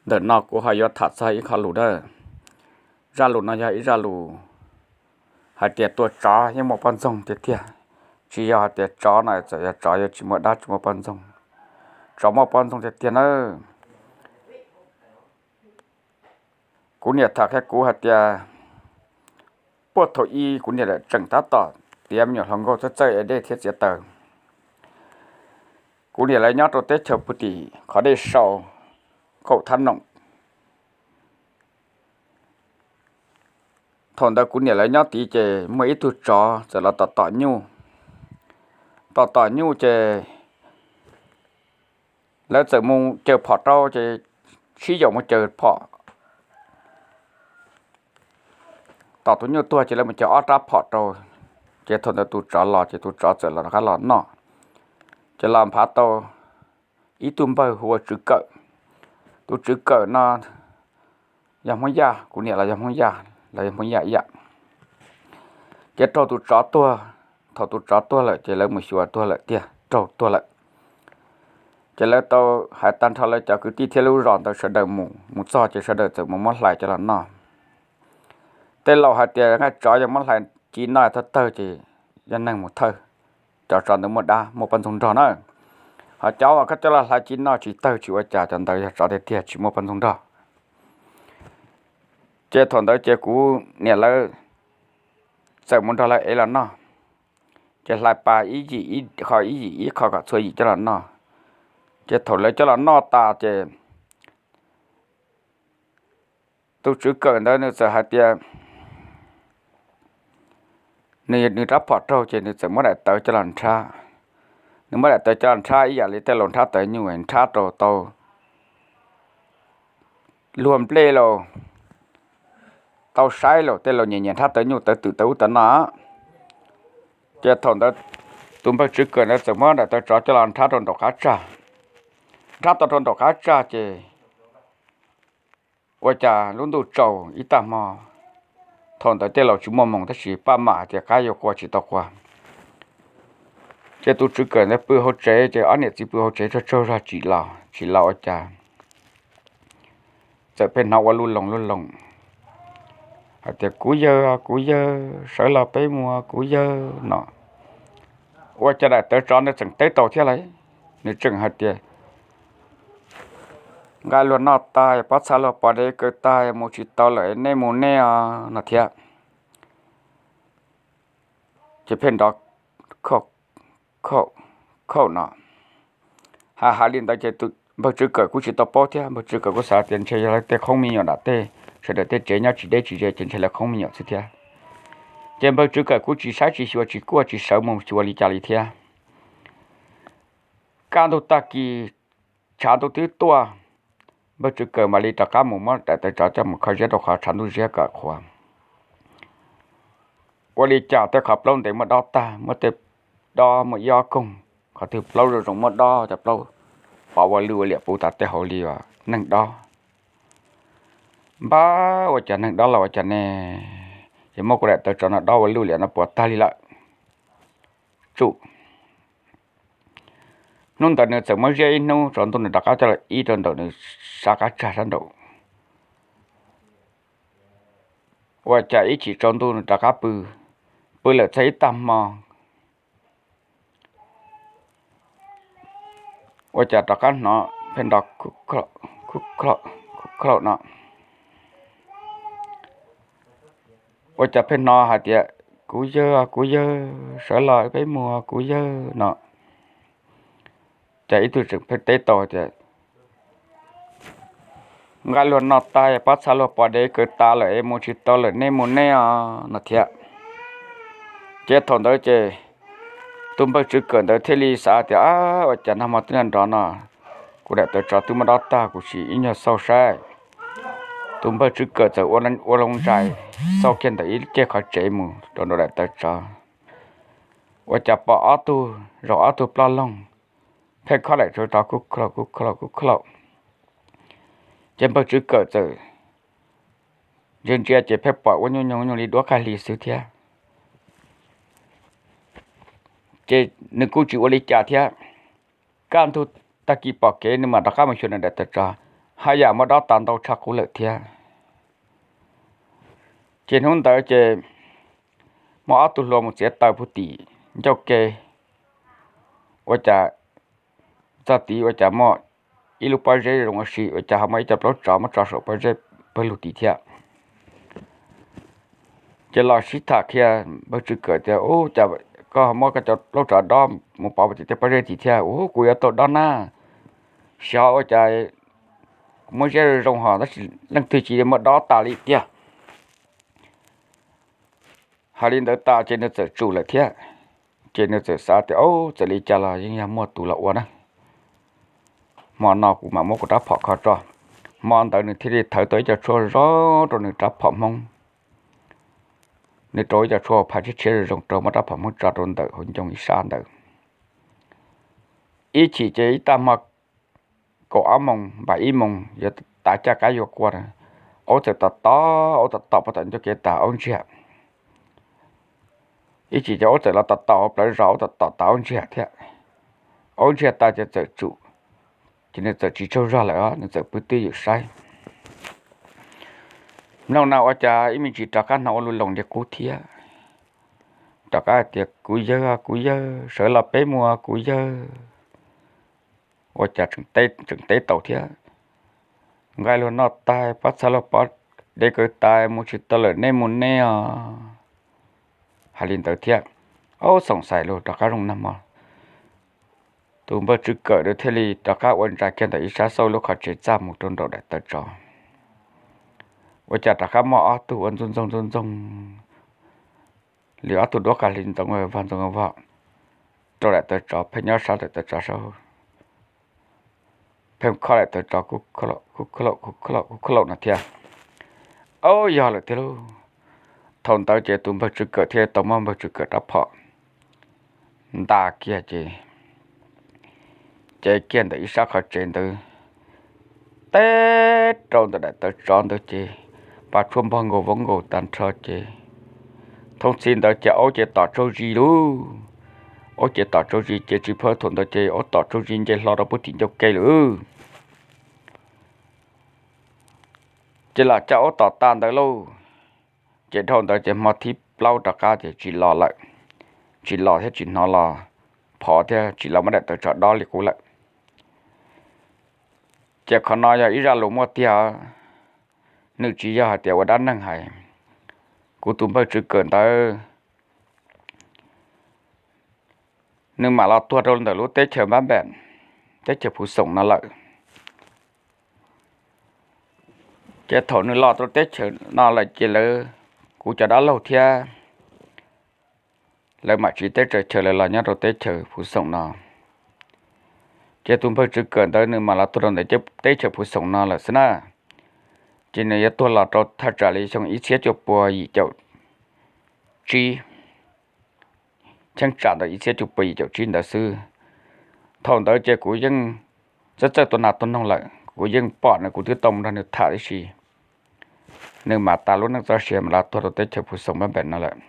Ntawm no kuv ho yuav tham txog ib qho lus na. Zaj lus no yog ib zaj lus hais tias tua tsov yeej muaj poj ntxoog tiag tiag, tsis yog hais tias tsov no txawm yog tsov yuav tsis muaj dab tsis muaj poj ntxoog, tsov muaj poj ntxoog tiag tiag nawb. Kuv niam tham qhia kuv hais tias puag thaum ub kuv niam lawv tseem tab tom tiav me nyuam hluas nkauj txawj txawj ev dej thiab txiav taws. Kuv niam lawv nyob rau teb chaws pw tim qhov dej sau qaum thab noom. Thaum ntawd kuv niam lawv nyob tid ces muaj ib tug tsov txawm los tom tom nyuj. Tom tom nyuj ces lawv txawm mus caws phom rau ces sib yaum mus caws phom. Tom tus nyuj tuag ces lawv mus caws ob rab phom rau. Ces thaum ntawd tus tsov los ces tus tsov txawm los rov qab los noj. Ces los nphav tau ib tug npawg hu ua Tswv Kawm. Tus Tswv Kawm no yog Hmoob Yaj, kuv niam los yog Hmoob Yaj, los yog Hmoob Yaj ib yam. Ces raug tus tsov tuag, thaum tus tsov tuag lawm ces lawv mus xyuas tuag lawm tiag, raug tuag lawm. Ces lawv tau hais tag nrho lawv cov kwv tij thiab lub zos ntawd sawv daws mus, mus txog ces sawv daws txawm mus muab hlais coj los noj. Tej laus hais tias nqaij tsov yog muab hlais ci noj thawj tawg ces yog neeg mus thawj, cov tsov ntawd muaj dab muaj poj ntxoog nrog na. Ho cov uas koj coj los hlais ci noj tsis tawg tsis ua cas cov ntawd yog tsov tiag tiag tsis muaj poj ntxoog nrog. Ces thaum ntawd ces kuv niam lawv txawm mus nrog lawv ev los noj. Ces hlais pas ib yim ib qho ib yim ib qho kom txhua yim coj los noj. Ces thaum lawv coj los noj tas ces tus Tswv Kawm ntawd nws txawm hais tias nws, nws rab phom raug ces nws txawm muab daim tawv coj los nrhab. Nws muab daim tawv coj los nrhab ib yam li tej laus nrhab tawv nyuj, nrhab rau tau luag nplej los tau saib los tej laus nyias nyias nrhab tawv nyuj tawv twm tawv ub tawv no. Ces thaum ntawd tus npawg Tswv Kawm ntawd txawm muab daim tawv tsov coj los nrhab rau nraum qab tsag. Nrhab tau rau nraum qab tsag ces ua cas lub ntuj tsaus ib tag hmo. Thaum ntawd tej laus tsis muaj moos tab sis paj mam hais tias qab yuav qua tsis tau qua. Ces tus Tswv Kawm ntawd pw hauv tsev ces ob niam txiv pw hauv tsev tsaug tsaug zog tsis los tsis los ua cas txawm pheej hnov ua luj loos luj loos hais tias kuv yawg, kuv yawg, sawv los peb mus kuv yawg no. Ua cas daim tawv tsov ntawd tseem teb tau thiab lauj. Nws tseem hais tias nqaij luag noj tag, pob txha luag pov dev kaw tag, mus tsis tau lawm nej mus nej os no thiab. Ces pheej nrov khauj khauj no. Hais hais li ntawd ces npawg Tswv Kawm kuj tsis tau paub thiab, npawg Tswv Kawm kuj xav tias ntshe yog lawv tej qhoob me nyuam nram tej, sawv daws tej tsev nyob tsis deb tsis ze ces ntshe lawv qhoob me nyuam xwb thiab. Ces npawg Tswv Kawm kuj tsis saib tsis xyuas tsis kuaj tsis sawv mus xyuas li cas li thiab. Kaj ntug tag kis tshav ntuj twb tuaj, npawg Tswv Kawm mam li rov qab mus muab daim tawv tsov coj mus kho ziab rau qhov tshav ntuj ziab kom qhuav. Ua li cas tej qhov plaub ntev muab dob tag, muab tej dob muaj ib ob koog, qhov twg plaub zoo zoo muab dob, cov plaub pov ua lwj ua liam puv tas tej hauv li neeg dob. Npab, ua cas neeg dob los ua cas ne? Ces muab kuv daim tawv tsov no dob ua lwj liam no puas tag li lawm. Tsum. Hnub ntawd nws txawm muab ziab ib hnub, tsaus ntuj nws rov qab coj los ib rau nraum nws sab qab tsag sab nraum. Ua cas ib chim tsaus ntuj nws rov qab pw, pw lawm txog ib tag hmo, ua cas rov qab hnov pheej nrov khuj khaum no. Ua cas pheej hnov hais tias kuv yawg, kuv yawg, sawv los peb mus kuv yawg no. Cas ib tug tseem pheej teb tau tias nqaij luag noj tas, pob txha luag pov dev kaw tas lawm es mus tsis tau lawm nej mus nej os no thiab. Ces thaum ntawd ces tus npawg Tswv Kawm ntawd thiaj li xav tias, ua cas nag hmo twb nrov no, kuv daim tawv tsov twb muab dob tag, kuv sim ib nyuag xauj saib. Tus npawg Tswv Kawm txawm ua loo ntsais xauj kiag ntawm ib ceg qhov tsev mus rau nraum daim tawv tsov. Ua cas pom ob tug, zaum ob tug ploj loog, pheej khob daim tawv tsov kuj khaum kuj khaum kuj khaum. Ces npawg Tswv Kawm txawm ntsia ntsia ces pheej pom ua nyuj nyoog nyuj li duab qaj hli xwb thiab. Ces nws kuj tsis ua li cas thiab. Kaj ntug tag kis pom kev nws mam rov qab mus xyuas nws daim tawv tsov, haj yam muab dob tas ntau tshaj qub lawm thiab. Ces hnub ntawd ces muaj ob tug hluas mus txiav taws puag tim ncauj ke, ua cas txog tid ua cas muaj ib lub pob zeb zoo ua si, ua cas ho muaj ib co plaub tsov muab tso saum pob zeb pawg lug tid thiab. Ces los sib tham qhia, npawg Tswv Kawm tias, Ub, cas koj ho muab koj cov plaub tsov dob mus pov puag tim tej pob zeb tid thiab? Ub, kuv yuav tau dob na, xyov ua cas kuv muab zeb zoo zoo ho tab sis leej twg tsis muab dob tas li tiag. Hais li ntawd tas ces nws txawm tsum lawm thiab. Ces nws txawm xav tias, Ub, txawm li cas los yeej yog muaj tus los ua na, hmo no kuv mam muab kuv rab phom kho tso. Hmo ntawd nws thiaj li thawb tau ib co tshuaj zoo rau nws rab phom Hmoob. Nws rau ib co tshuaj pha tshiab tshiab zoo zoo rau, muab rab phom Hmoob tso rau ntawm hauv ncoo ib sab ntawd. Ib chim ces ib tag hmo kaum ob moos npaum ib moos yuav tav caj qab yuav qua, aub txawm tom tom, aub tom tom puag tom ncauj kev tas aub ntsiag. Ib chim ces aub txawm los tom tom hauv plawv zos, aub tom tom tas aub ntsiag thiab. Aub ntsiag tas ces txawm tsum, ces nws txawm tsis tsaug zog lawm, nws txawm pw twj ywm saib. Mloog no ua cas ib me ntsis rov qab hnov ua lus loos li qub thiab. Rov qab hais tias, Kuv yawg, kuv yawg, sawv los peb mus, kuv yawg. Ua cas tseem teb tau thiab. Nqaij luag noj tas, pob txha luag pov, dev kaw tas, mus tsis tau lawm, nej mus nej os. Hais li ntawd thiab. Aub xoom xais lus rov qab zoo nag hmo, tus npawg Tswv Kawm thiaj li rov qab ua ntsa kiag ntawm ib sab xauj lub qhov tsev txaj mus rau nraum daim tawv tsov. Ua cas rov qab muaj ob tug ua ntxoog ntxoog ntxoog ntxoog li ob tug duab qas hli ntxoov vag ntxoov vag rau daim tawv tsov, pheej nyob sab daim tawv tsov saud, pheej khob daim tawv tsov, kuj khob laum no thiab. Aub, yog lawm tiag lauj. Thaum ntawd ces tus npawg Tswv Kawm thiaj tau muab npawg Tswv Kawm rab phom nta kiag ces, ces kiag ntawm ib sab qhov tsev ntawd, teb rau ntawm daim tawv tsov ntawd ces pa tshuaj npog nkaus vov nkaus tag nrho ces, thoob txhij ntawd ces aub ces tom tsaug zis lauj. Aub ces tom tsaug zis ces tsis phaub thaum ntawd ces aub tom tsaug zis nce hlo rau puag tim ncauj ke lawm. Ces los coj aub tom tas ntawd lauj. Ces dhau ntawd ces hmo thib plaub rov qab ces tsis los lawm, tsis los thiab tsis hnov los phov thiab tsis los muab daim tawv tsov dob li qub lawm. Ces qhov no yog ib zaj lus muaj tiag, nws tsis yog hais tias ua dab neeg hais. Kuv tus npawg Tswv Kawm ntawd, nws mam los tuag rau ntawm lub teb chaws Npab Npem, teb chaws Phuv Xoom no lawm. Ces thaum nws los rau teb chaws no lawm ces lawv, kuv cov dab laug thiab, lawv mam tsiv teb tsaws chaw lawv los nyob rau teb chaws Phuv Xoom no. Ces tus npawg Tswv Kawm ntawd nws mam los tuag rau ntawm teb chaws Phuv Xoom no lawm xwb na. Ces nws yuav tuag los rau thaj tsam li xyoo ib txhiab cuaj pua yim caum tsib, cheeb tsam ntawm ib txhiab cuaj pua yim caum tsib ntawd xwb. Thaum ntawd ces kuv yeej txawj txawj tua nas tua noog lawm, kuv yeej pom nws, kuv twb tau mus nrog nws tham tib si. Nws mam tas lub neej txoj sia mam los tuag rau teb chaws Phuv Xoom Npab Npem no lawm.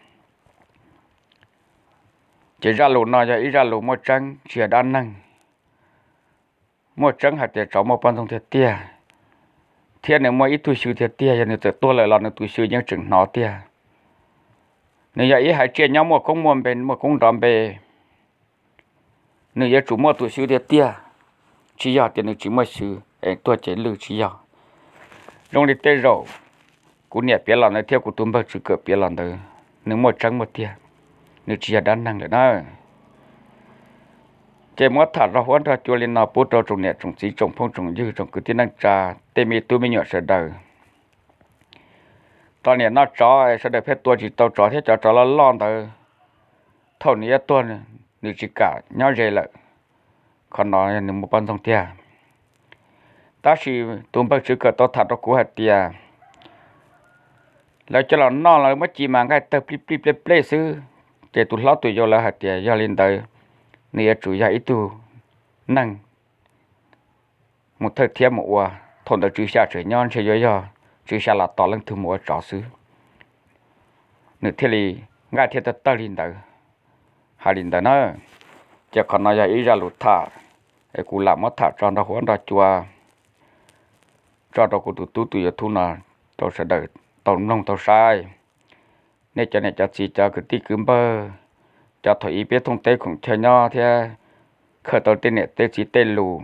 Ces zaj lus no yog ib zaj lus muaj tseeb, tsis yog dab neeg. Muaj tseeb hais tias tsov muaj poj ntxoog tiag tiag, thiab nws muaj ib tug xyw tiag tiag, yog nws txawm tuag lawm los nws tus xyw yeej tseem hnov tiag. Nws yog ib haiv tsiaj nyob muaj koob muaj npe, muaj koob nrov npe, nws yuav tsum muaj tus xyw tiag tiag, tsis yog tias nws tsis muaj xyw es tuag ces lwj, tsis yog. Zoo li tej zaum kuv niam piav los ntawd thiab kuv tus npawg Tswv Kawm piav los ntawd, nws muaj tseeb muaj tiag, nws tsis yog dab neeg lawm na. Ces muab tham rau huab nrog cua li no pub rau tsoom niam tsoom txiv tsoom phooj tsoom ywg tsoom kwv tij neej tsa, tej me tub me nyuam sawv daws. Tau niam noj tsov sawv daws pheej tua tsis tau tsov thiab, cov tsov loj loj ntawd, thaum nws yuav tuag, nws tsis kam nyob ze lawm. Qhov no nws muaj poj ntxoog tiag. Tab sis tus npawg Tswv Kawm tau tham rau kuv hais tias lawv coj los noj los muab ci mas nqaij tawg plij plij plej plej xwb. Ces tus hlob tus yau lawv hais tias yog li ntawd, nws yuav tsum yog ib tug neeg mus thawj thiab mus ua. Thaum ntawd tswv xya tseem nyob, ntshe yuav yog tswv xya los tos leej twg mus ua tsov xwb. Nws thiaj li nqaij thiaj tawg tawg li ntawd. Hais li ntawd na, ces qhov no yog ib zaj lus tham es kuv lam muab tham tso nrog huab nrog cua. tso rau kuv tus tub tus YouTube no rau sawv daws tau mloog tau saib. Nej cov niam cov txiv cov kwv tij kwv npawg, cov thaum ub peb thooj teb khoom chaw nyob thiab khaws tau tej niam tej txiv tej lus,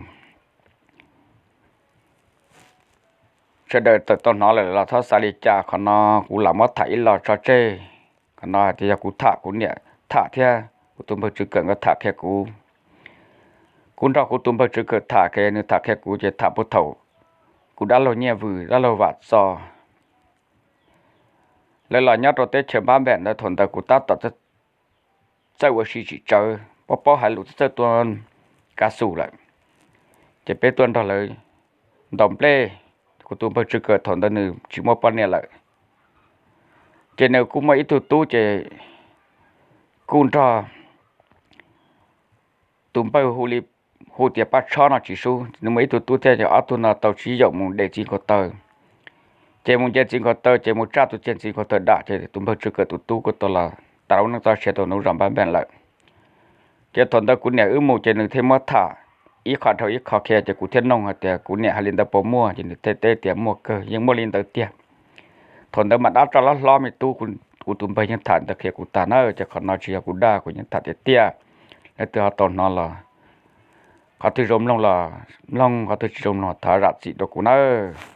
sawv daws txawm tau hnov lawm los txhob xav li cas. Qhov no kuv lam muab tham ib los tso tseg. Qhov no hais tias yog kuv tham, kuv niam tham thiab kuv tus npawg Tswv Kawm nkawd tham qhia kuv. Kuv nrog kuv tus npawg Tswv Kawm tham, ces nws tham qhia kuv ces tham puag thaum kuv dab laug Nyiaj Vwm dab laug Vam Txos lawv los nyob rau teb chaws Npab Npeem ntawd. Thaum ntawd kuv tab tom txawj ua si tsis tsawv, paub paub hais lus, txawj tua kav xus lawm. Ces peb tuaj nrog lawv ntaus nplej. Kuv tus npawg Tswv Kawm thaum ntawd nws tsis muaj poj niam lawm, ces nws kuj muaj ib tug tub, ces kuj nrog tus npawg hu li, hu tias Paj Tshob no tsis sub, nws muaj ib tug tub thiab. Ces ob tug no tau sib yaum mus de txiv nkaus taw. Ces mus nce txiv nkaus taw, ces mus tsaj tus ceg txiv nkaus taw dam, ces tus npawg Tswv Kawm tus tub kuj tau los tas lub neej txoj sia rau nws zos Npab Npeem lawm. Ces thaum ntawd kuv niam wb mus ces nws thiaj muab tham ib qho dhau ib qho qhia, ces kuv thiaj noog hais tias kuv niam hais li ntawd puas muaj, ces nws thiaj teb tias muaj kawg, yeej muaj li ntawd tiag. Thaum ntawd mas dab tsaj hlob hlob me tub, kuv tus npawg yeej tham ntawd qhia kuv tag na. Ces qhov no tsis yog kuv dag, kuv yeej tham tiag tiag. Leej twg ho tau hnov los, qhov twg zoo mloog los mloog, qhov twg tsis zoo mloog thov zam txim rau kuv nawb.